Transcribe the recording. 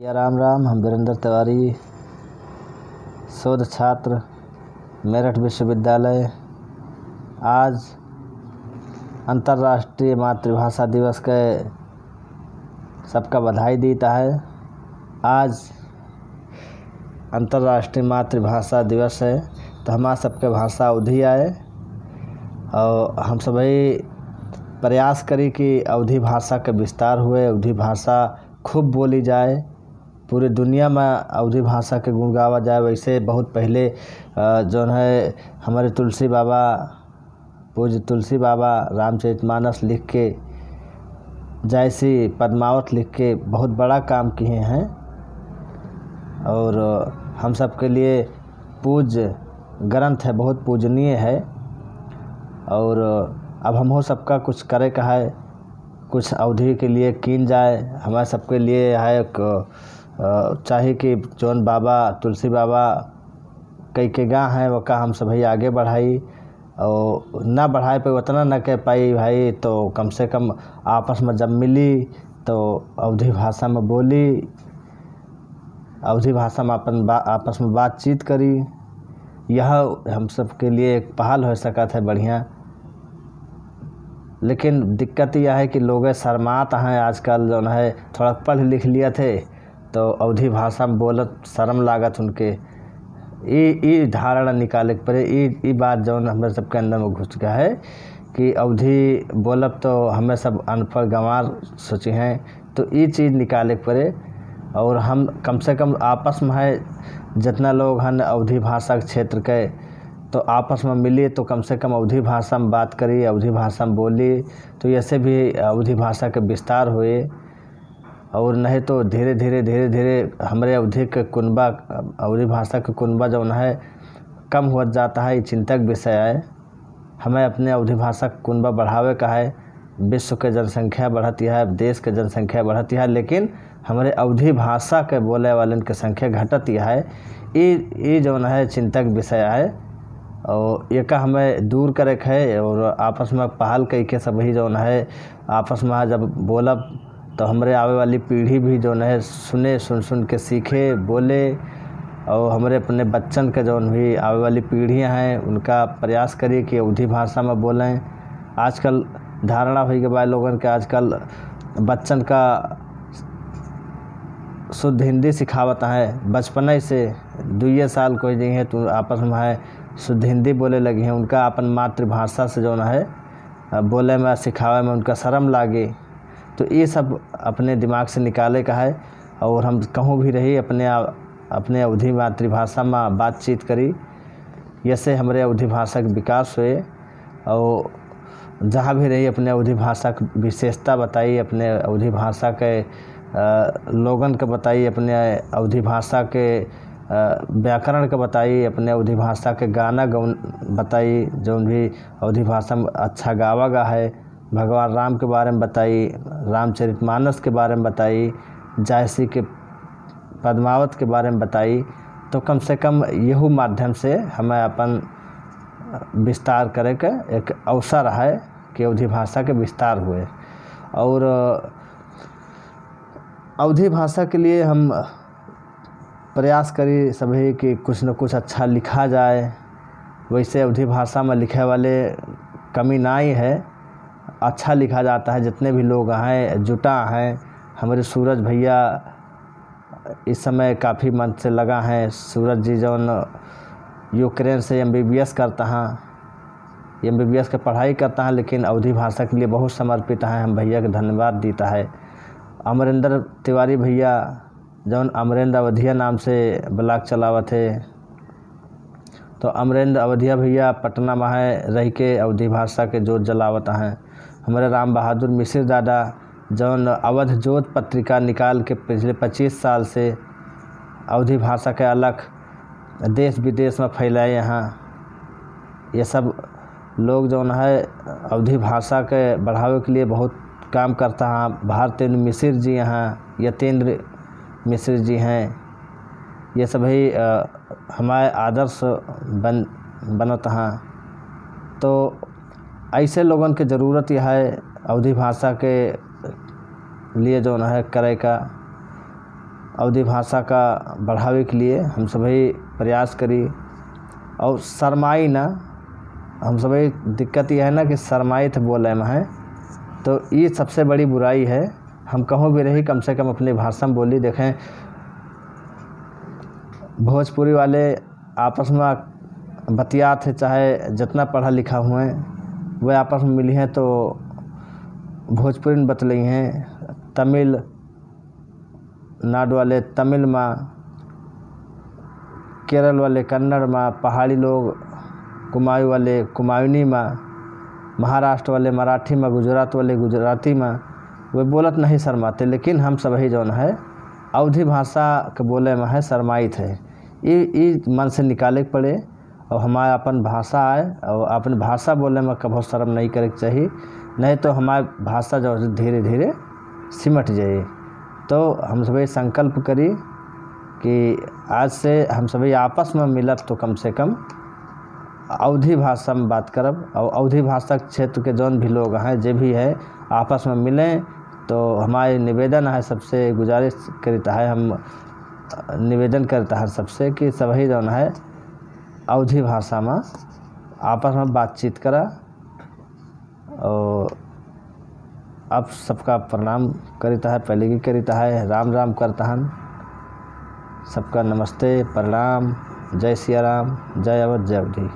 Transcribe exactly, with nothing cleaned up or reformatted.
या राम राम, हम वीरेंद्र तिवारी, शोध छात्र, मेरठ विश्वविद्यालय। आज अंतर्राष्ट्रीय मातृभाषा दिवस के सबका बधाई देता है। आज अंतर्राष्ट्रीय मातृभाषा दिवस है, तो हमार सबके भाषा अवधी आए और हम सभी प्रयास करी कि अवधी भाषा के विस्तार हुए, अवधी भाषा खूब बोली जाए, पूरी दुनिया में अवधी भाषा के गुण गावा जाए। वैसे बहुत पहले, अ, जौन है, हमारे तुलसी बाबा, पूज्य तुलसी बाबा रामचरितमानस लिख के, जैसी पद्मावत लिख के बहुत बड़ा काम किए हैं और हम सबके लिए पूज्य ग्रंथ है, बहुत पूजनीय है। और अब हमहू सबका कुछ करे का है, कुछ अवधी के लिए कीन जाए। हमारे सबके लिए है एक, अ, चाही कि जौन बाबा, तुलसी बाबा कई के गा हैं, वका हम सभी आगे बढ़ाई। और ना बढ़ाए पे उतना ना कह पाई भाई, तो कम से कम आपस में जब मिली तो अवधी भाषा में बोली, अवधी भाषा में अपन बा-, आपस में बातचीत करी। यह हम सबके लिए एक पहल हो सकत है बढ़िया। लेकिन दिक्कत यह है कि लोग शर्मात हैं आजकल, जौन है, थोड़ा पढ़ लिख लिया थे तो अवधी भाषा में बोलत शर्म लागत उनके। ई, ई धारणा निकाले के पड़े। ई, ई बात जौन हमरे सबके अंदर में घुस गया है कि अवधी बोलब तो हमें सब अनपढ़ गंवार सोची हैं, तो ई चीज़ निकाले के पड़े। और हम कम से कम आपस में है, जितना लोग हैं अवधी भाषा के क्षेत्र के, तो आपस में मिली तो कम से कम अवधी भाषा में बात करी, अवधी भाषा में बोली, तो ऐसे भी अवधी भाषा के विस्तार हुए। और नहीं तो धीरे धीरे, धीरे धीरे हमरे अवधी के कुनबा, अवधी भाषा के कुनबा जौन है, कम होत जाता है। ये चिंता के विषय है। हमें अपने अवधी भाषा के कुनबा बढ़ावे का है। विश्व के जनसंख्या बढ़त है, देश के जनसंख्या बढ़त है, लेकिन हमरे अवधी भाषा के बोले वालन के संख्या घटत है। ई, ई जौन है, चिंता के विषय है। और एका हमें दूर करे के है और आपस में पहल कई के सभी जौन है, आपस में जब बोलब तो हमरे आवे वाली पीढ़ी भी जौन है सुने, सुन सुन के सीखे, बोले। और हमरे अपने बच्चन के जौन भी आवे वाली पीढ़ियाँ हैं उनका प्रयास करी कि अवधी भाषा में बोलें। आजकल धारणा होइ गई बा लोगन के, आजकल बच्चन का शुद्ध हिंदी सिखावत हैं बचपने से। दुइये साल कोई नहीं है तो आपस में है शुद्ध हिंदी बोले लगी हैं, उनका अपन मातृभाषा से जौन है, अ, बोले में, सिखावे में उनका शर्म लागे। तो ये सब अपने दिमाग से निकाले का है। और हम कहूँ भी रही, अपने आ-, अपने अवधी मातृभाषा में बातचीत करी, ऐसे हमरे अवधी भाषा के विकास हुए। और जहाँ भी रही, अपने अवधी भाषा के विशेषता बताई, अपने अवधी भाषा के, अ, लोगन के बताई, अपने अवधी भाषा के, अ, व्याकरण के बताई, अपने अवधी भाषा के गाना गौन बताई, जौन भी अवधी भाषा में अच्छा गावा गा है। भगवान राम के बारे में बताई, रामचरितमानस के बारे में बताई, जैसी के पद्मावत के बारे में बताई, तो कम से कम यहू माध्यम से हमें अपन विस्तार करे के एक अवसर है कि अवधी भाषा के विस्तार हुए। और अवधी भाषा के लिए हम प्रयास करी सभी कि कुछ न कुछ अच्छा लिखा जाए। वैसे अवधी भाषा में लिखे वाले कमी ना ही है, अच्छा लिखा जाता है। जितने भी लोग हैं, जुटा हैं, हमारे सूरज भैया इस समय काफ़ी मन से लगा हैं। सूरज जी जौन यूक्रेन से एमबीबीएस करता हैं, एमबीबीएस के पढ़ाई करता हैं, लेकिन अवधी भाषा के लिए बहुत समर्पित हैं। हम भैया के धन्यवाद देता है। अमरेंद्र तिवारी भैया जौन अमरेंद्र अवधिया नाम से ब्लॉग चलावत है, तो अमरेंद्र अवधिया भैया पटना में है, रह के अवधी भाषा के जोत जलावत हैं। हमारे राम बहादुर मिसिर दादा जौन अवध जोत पत्रिका निकाल के पिछले पच्चीस साल से अवधी भाषा के अलख देश विदेश में फैलाए हैं। ये सब लोग जौन है अवधी भाषा के बढ़ावे के लिए बहुत काम करता है। भारतेंद्र मिसिर जी हैं, यतेंद्र मिसिर जी हैं, ये सभी, अ, हमारे आदर्श बन, बनत हैं। तो ऐसे लोगन के ज़रूरत यह है अवधी भाषा के लिए जौन है करे का। अवधी भाषा का बढ़ावे के लिए हम सभी प्रयास करी और शर्माई ना। हम सभी दिक्कत यह है ना कि शर्माइत बोले में है, तो ये सबसे बड़ी बुराई है। हम कहूँ भी रही, कम से कम अपनी भाषा में बोली। देखें, भोजपुरी वाले आपस में बतियात है, चाहे जितना पढ़ा लिखा हुए, वे आपस में मिली हैं तो भोजपुरी में बतलई हैं। तमिल नाडु वाले तमिल मा, केरल वाले कन्नड़ मा, पहाड़ी लोग कुमाऊँ वाले कुमाऊँनी मा, महाराष्ट्र वाले मराठी मा, गुजरात वाले गुजराती मा, वे बोलत नहीं शर्माते, लेकिन हम सबही जौन है अवधी भाषा के बोले मा है शर्माइत है। ई, ई मन से निकाले के पड़े। और हमारे अपन भाषा आए और अपन भाषा बोले में कभो शर्म नहीं करे के चाहिए, नहीं तो हमारे भाषा जो है धीरे धीरे सिमट जाए। तो हम सभी संकल्प करी कि आज से हम सभी आपस में मिलब तो कम से कम अवधी भाषा में बात करब और अवधी भाषा के क्षेत्र के जौन भी लोग हैं, जे भी है, आपस में मिलें। तो हमारे निवेदन है, सबसे गुजारिश करता है, हम निवेदन करता है सबसे कि सभी जौन है अवधी भाषा में आपस में बातचीत करा। और आप सबका प्रणाम करता है, पहले की करता है, राम राम करता है, सबका नमस्ते, प्रणाम, जय सिया राम, जय अवध, जय अवधी।